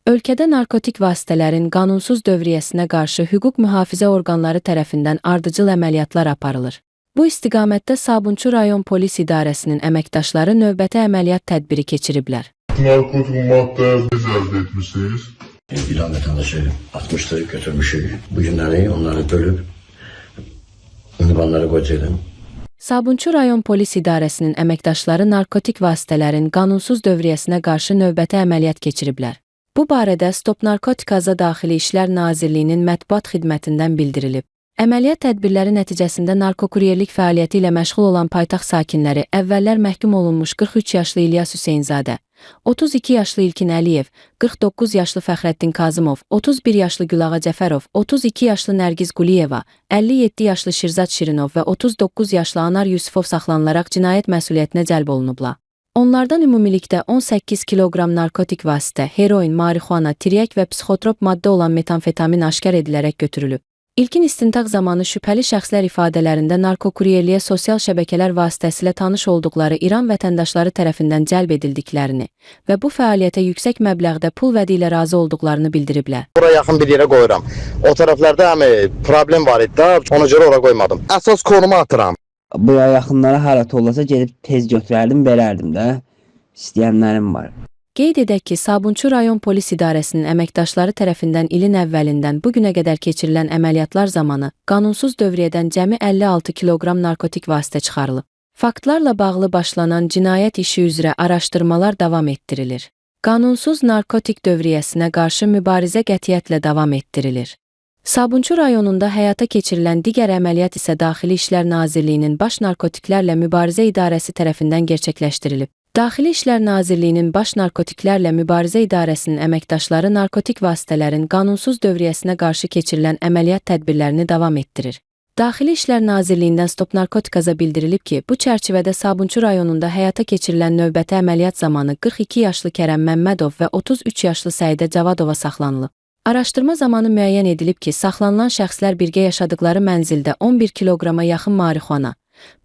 Ölkədə narkotik vasitələrin qanunsuz dövriyyəsinə qarşı hüquq mühafizə orqanları tərəfindən ardıcıl əməliyyatlar aparılır. Bu istiqamətdə Sabunçu rayon polis idarəsinin əməkdaşları növbəti əməliyyat tədbiri keçiriblər. Narkotik madde biz elde etmişsiniz. İran vatandaşı atmıştı, götürmüşük. Bu günləri onları bölüp ünvanlara koyacağım. Sabunçu rayon polis idarəsinin əməkdaşları narkotik vasitələrin qanunsuz dövriyyəsinə qarşı növbəti əməliyyat keçiriblər. Bu barədə Stop Narkotikaza Daxili İşlər Nazirliyinin mətbuat xidmətindən bildirilib. Əməliyyat tədbirləri nəticəsində narkokuryerlik fəaliyyəti ilə məşğul olan paytaxt sakinləri əvvəllər məhkum olunmuş 43 yaşlı İlyas Hüseynzadə, 32 yaşlı İlkin Əliyev, 49 yaşlı Fəxrəddin Kazımov, 31 yaşlı Gülağa Cəfərov, 32 yaşlı Nərgiz Quliyeva, 57 yaşlı Şirzad Şirinov və 39 yaşlı Anar Yusifov saxlanılaraq cinayət məsuliyyətinə cəlb olunublar. Onlardan ümumilikdə 18 kiloqram narkotik vasitə, heroin, marixuana, tiryək və psixotrop maddə olan metamfetamin aşkar edilərək götürülüb. İlkin istintaq zamanı şübhəli şəxslər ifadələrində narkokuryerliyə sosial şəbəkələr vasitəsilə tanış olduqları İran vətəndaşları tərəfindən cəlb edildiklərini və bu fəaliyyətə yüksək məbləğdə pul vədi ilə razı olduqlarını bildiriblər. Bura yaxın bir yerə qoyuram. O tərəflərdə həmi problem var idi da, ona görə ora qoymadım. Əsas konuma atıram. Bura yaxınlara hara tollasa gedib tez götürərdim, verərdim də. İstəyənlərim var. Qeyd edək ki, Sabunçu rayon polis idarəsinin əməkdaşları tərəfindən ilin əvvəlindən bu günə qədər keçirilən əməliyyatlar zamanı qanunsuz dövriyyədən cəmi 56 kiloqram narkotik vasitə çıxarılıb. Faktlarla bağlı başlanan cinayət işi üzrə araşdırmalar davam etdirilir. Qanunsuz narkotik dövriyyəsinə qarşı mübarizə qətiyyətlə davam etdirilir. Sabunçu rayonunda həyata keçirilən digər əməliyyat isə Daxili İşlər Nazirliyinin Baş Narkotiklərlə Mübarizə İdarəsi tərəfindən gerçəkləşdirilib. Daxili İşlər Nazirliyinin Baş Narkotiklərlə Mübarizə İdarəsinin əməkdaşları narkotik vasitələrin qanunsuz dövriyyəsinə qarşı keçirilən əməliyyat tədbirlərini davam etdirir. Daxili İşlər Nazirliyindən Stop Narkotikaza bildirilib ki, bu çərçivədə Sabunçu rayonunda həyata keçirilən növbəti əməliyyat zamanı 42 yaşlı Kərəm Məmmədov və 33 yaşlı Səidə Cavadova saxlanılıb. Araşdırma zamanı müəyyən edilib ki, saxlanılan şəxslər birgə yaşadıkları mənzildə 11 kiloqrama yaxın marixuana,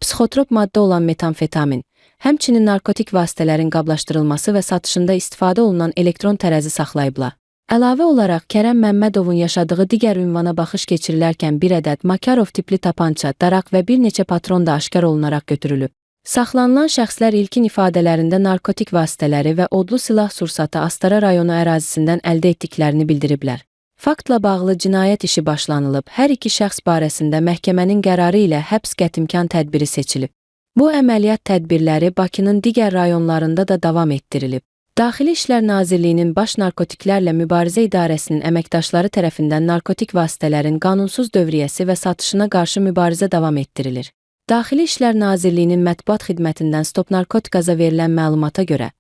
psixotrop maddə olan metamfetamin, həmçinin narkotik vasitələrin qablaşdırılması və satışında istifadə olunan elektron tərəzi saxlayıblar. Əlavə olaraq Kərəm Məmmədovun yaşadığı digər ünvana baxış keçirilərkən bir ədəd Makarov tipli tapança, daraq və bir neçə patron da aşkar olunaraq götürülüb. Saxlanılan şəxslər ilkin ifadələrində narkotik vasitələri və odlu silah sursatı Astara rayonu ərazisindən əldə etdiklərini bildiriblər. Faktla bağlı cinayət işi başlanılıb, hər iki şəxs barəsində məhkəmənin qərarı ilə həbs qətimkan tədbiri seçilib. Bu əməliyyat tədbirləri Bakının digər rayonlarında da davam etdirilib. Daxili İşlər Nazirliyinin Baş Narkotiklərlə Mübarizə İdarəsinin əməkdaşları tərəfindən narkotik vasitələrin qanunsuz dövriyyəsi və satışına qarşı mübarizə davam etdirilir. Daxili İşlər Nazirliyinin mətbuat xidmətindən Stop Narkotikaza verilən məlumata görə,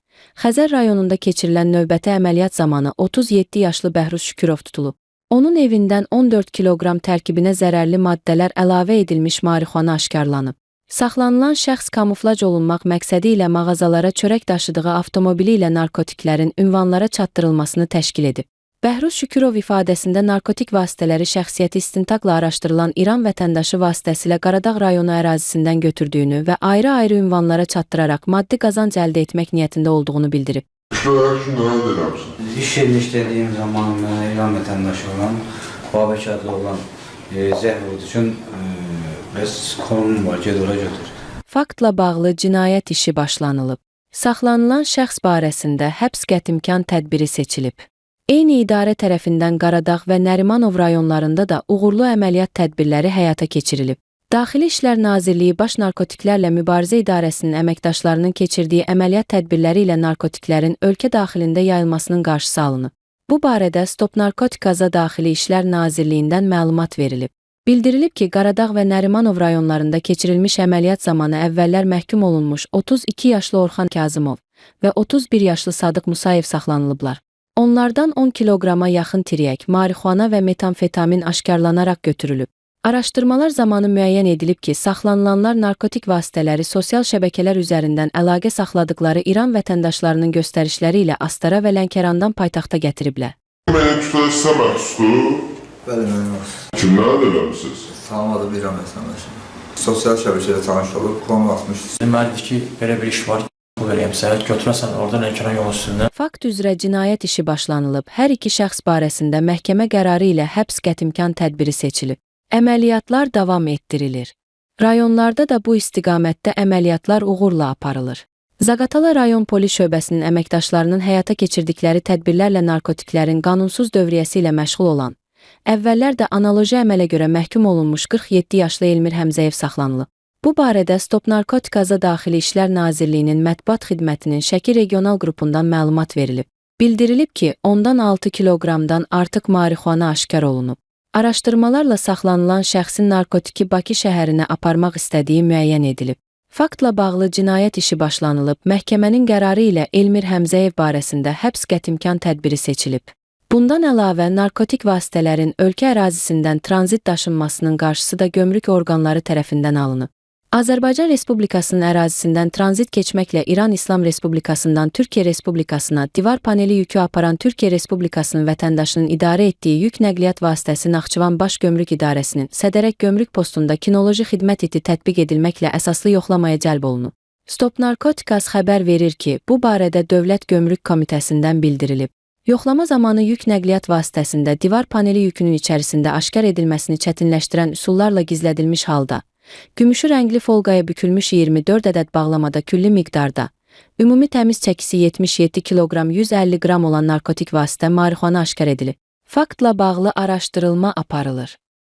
Xəzər rayonunda keçirilən növbəti əməliyyat zamanı 37 yaşlı Bəhruz Şükürov tutulub. Onun evindən 14 kiloqram tərkibinə zərərli maddələr əlavə edilmiş marixuana aşkarlanıb. Saxlanılan şəxs kamuflaj olunmaq məqsədi ilə mağazalara çörək daşıdığı avtomobili ilə narkotiklərin ünvanlara çatdırılmasını təşkil edib. Bəhruz Şükürov ifadəsində narkotik vasitələri şəxsiyyəti istintaqla araşdırılan İran vətəndaşı vasitəsilə Qaradağ rayonu ərazisindən götürdüyünü və ayrı-ayrı ünvanlara çatdıraraq maddi qazanc əldə etmək niyyətində olduğunu bildirib. İşlər üçün nələr eləmişsiniz? İş yerində işlədiyim zaman mənə İran vətəndaşı olan Babək adlı olan zəh vurdu üçün bəs konumum var, ged ora götür. Faktla bağlı cinayət işi başlanılıb. Saxlanılan şəxs barəsində həbs qətimkan tədbiri seçilib. Eyni idarə tərəfindən Qaradağ və Nərimanov rayonlarında da uğurlu əməliyyat tədbirləri həyata keçirilib. Daxili İşlər Nazirliyi Baş Narkotiklərlə Mübarizə İdarəsinin əməkdaşlarının keçirdiyi əməliyyat tədbirləri ilə narkotiklərin ölkə daxilində yayılmasının qarşısı alınıb. Bu barədə Stop Narkotikaza Daxili İşlər Nazirliyindən məlumat verilib. Bildirilib ki, Qaradağ və Nərimanov rayonlarında keçirilmiş əməliyyat zamanı əvvəllər məhkum olunmuş 32 yaşlı Orxan Kazımov və 31 yaşlı Sadıq Musayev saxlanılıblar. Onlardan 10 kiloqrama yaxın tiryək, marixuana və metamfetamin aşkarlanaraq götürülüb. Araşdırmalar zamanı müəyyən edilib ki, saxlanılanlar narkotik vasitələri sosial şəbəkələr üzərindən əlaqə saxladıkları İran vətəndaşlarının göstərişləri ilə Astara və Lənkərandan paytaxta gətiriblər. Mənə kütlə sizə məxsusdur. Bəli, mənə məxsus. Kimlərə eləmisiniz? Tanımadı bir İran vətəndaşı. Sosial şəbəkədə tanış olub, konum atmışdı. Deməlidir ki, belə bir iş var. Pul verəyim sənə, götürəsən orada Lənkəran yolun üstündən. Fakt üzrə cinayət işi başlanılıb, hər iki şəxs barəsində məhkəmə qərarı ilə həbs qətimkan tədbiri seçilib. Əməliyyatlar davam etdirilir. Rayonlarda da bu istiqamətdə əməliyyatlar uğurla aparılır. Zaqatala rayon polis şöbəsinin əməkdaşlarının həyata keçirdikləri tədbirlərlə narkotiklərin qanunsuz dövriyyəsi ilə məşğul olan, əvvəllər də analoji əmələ görə məhkum olunmuş 47 yaşlı Elmir Həmzəyev saxlanılıb. Bu barədə Stop Narkotikaza Daxili İşlər Nazirliyinin mətbuat xidmətinin Şəki regional qrupundan məlumat verilib. Bildirilib ki, ondan 6 kiloqramdan artıq marixuana aşkar olunub. Araşdırmalarla saxlanılan şəxsin narkotiki Bakı şəhərinə aparmaq istədiyi müəyyən edilib. Faktla bağlı cinayət işi başlanılıb, məhkəmənin qərarı ilə Elmir Həmzəyev barəsində həbs qətimkan tədbiri seçilib. Bundan əlavə, narkotik vasitələrin ölkə ərazisindən tranzit daşınmasının qarşısı da gömrük orqanları tərəfindən alınıb. Azərbaycan Respublikasının ərazisindən tranzit keçməklə İran İslam Respublikasından Türkiyə Respublikasına divar paneli yükü aparan Türkiyə Respublikasının vətəndaşının idarə etdiyi yük nəqliyyat vasitəsi Naxçıvan Baş Gömrük İdarəsinin Sədərək gömrük postunda kinoloji xidmət iti tətbiq edilməklə əsaslı yoxlamaya cəlb olunub. Stop Narkotikas xəbər verir ki, bu barədə Dövlət Gömrük Komitəsindən bildirilib. Yoxlama zamanı yük nəqliyyat vasitəsində divar paneli yükünün içərisində aşkar edilməsini çətinləşdirən üsullarla gizlədilmiş halda, gümüşü rəngli folqaya bükülmüş 24 ədəd bağlamada külli miqdarda, ümumi təmiz çəkisi 77 kiloqram 150 qram olan narkotik vasitə marixuana aşkar edilib. Faktla bağlı araşdırılma aparılır.